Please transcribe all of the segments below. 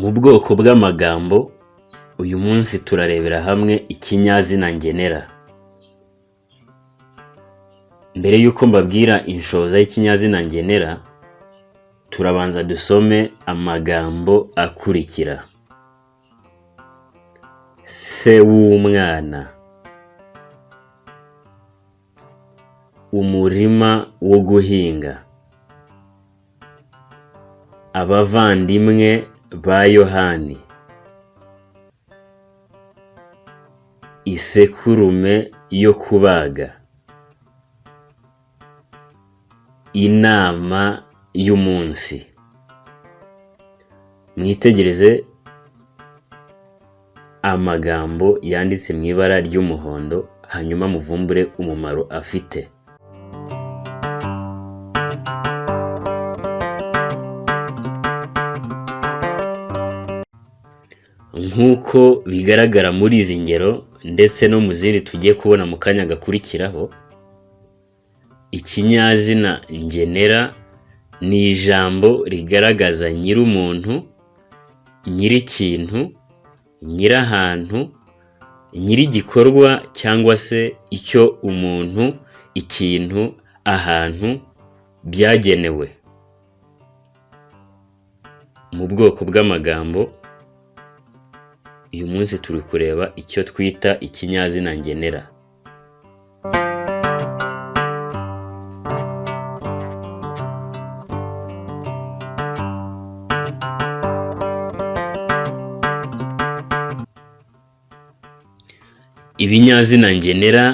Mu bwoko bw'amagambo, uyu munsi turarebera hamwe ikinyazina ngenera. Mbere y'uko mbabwira inshoza y'ikinyazina ngenera, turabanza dusome amagambo akurikira: Se w'umwana, umurima wo guhinga, abavandimwe ba Yohani, isekurume yo kubaga, inama y'umunsi. Mwitegereze amagambo yanditse mu ibara ry'umuhondo, hanyuma muvumbure umumaro afite. Nk'uko bigaragara muri izi ngero ndetse no mu zindi tugiye kubona mu kanya gakurikiraho, ikinyazina ngenera ni ijambo rigaragaza nyir'umuntu, nyir'ikintu, nyir'ahantu, nyir'igikorwa cyangwa se icyo umuntu, ikintu, ahantu byagenewe. Mu bwoko bw'amagambo, uyu munsi turi kureba icyo twita ikinyazina ngenera. Ibinyazina ngenera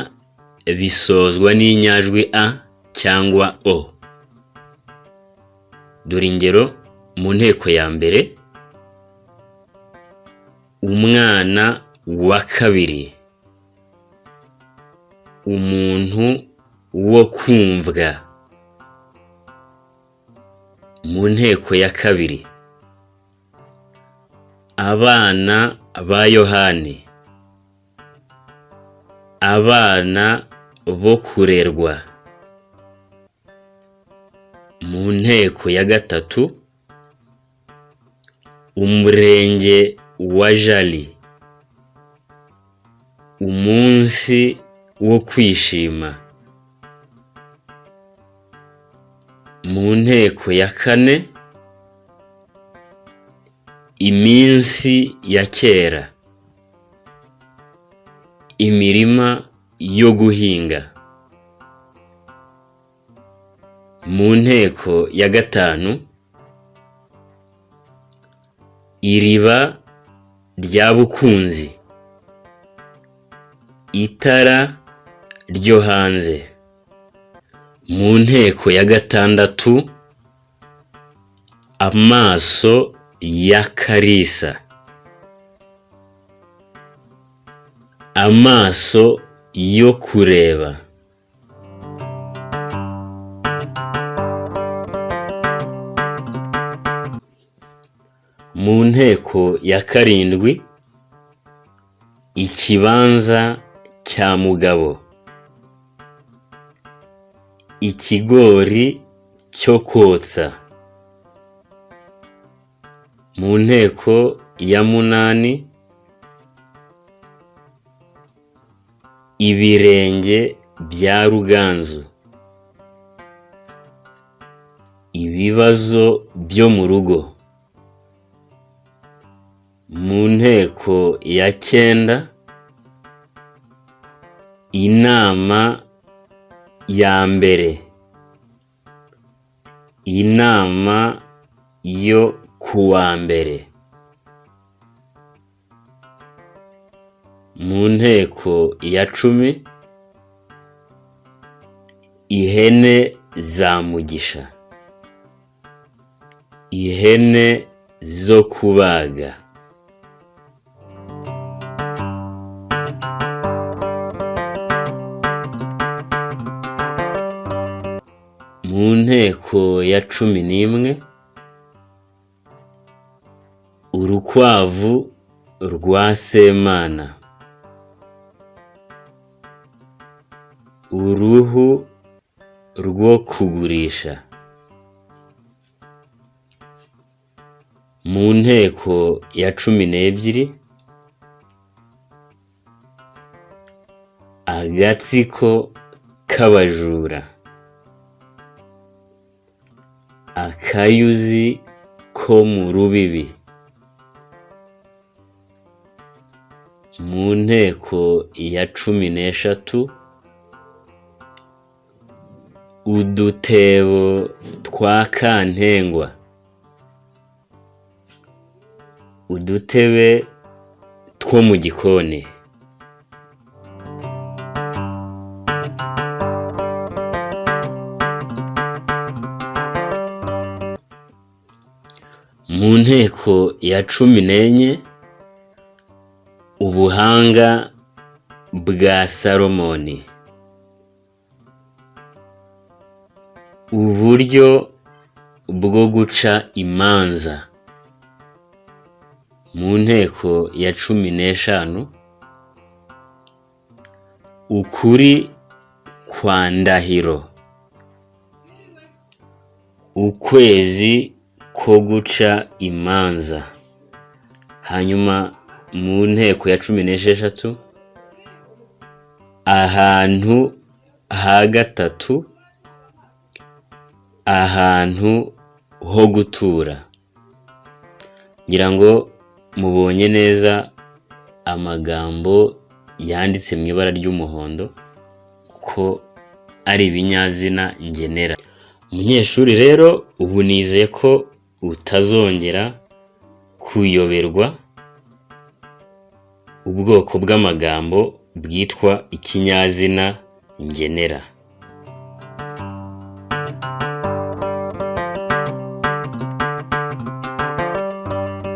bisozwa n'inyajwi a cyangwa o. Dore ingero mu nteko ya mbere: umwana wa kabiri, umuntu wo kumvwa. Mu nteko ya kabiri, abana ba Yohani, abana bo kurerwa. Mu nteko ya gatatu, umurenge wa Jali, umunsi wo kwishima. Mu nteko ya kane, iminsi ya kera, imirima yo guhinga. Mu nteko ya gatanu, iriba rya Bukunzi, itara ryo hanze. Mu nteko ya gatandatu, amaso ya Kalisa, amaso yo kureba. Mu nteko ya karindwi, ikibanza cya Mugabo, ikigori cyo kotsa. Mu nteko ya munani, ibirenge bya Ruganzu, ibibazo byo mu rugo. Mu nteko ya cyenda, inama ya mbere, inama yo kuwa mbere. Mu nteko ya 10, ihene za Mugisha, ihene zo kubaga. Mu nteko ya 11, urukwavu rwa Semana, uruhu rwo kugurisha. Mu nteko ya 12, agatsiko k'abajura, akayuzi ko mu rubibi. Mu nteko ya 13, udutebo twa kantengwa, udutebe two mu gikoni. Mu nteko ya 14, ubuhanga bwa Salomoni, uburyo bwo guca imanza. Mu nteko ya 15, ukuri kwa Ndahiro, ukwezi ko guca imanza. Hanyuma mu nteko ya 16, ahantu ha gatatu, ahantu ho gutura. Ngira ngo mubonye neza amagambo yanditse mu ibara ry'umuhondo ko ari ibinyazina ngenera. Munyeshuri rero, ubu nizeye ko utazongera kuyoberwa ubwoko bw'amagambo bwitwa ikinyazina ngenera.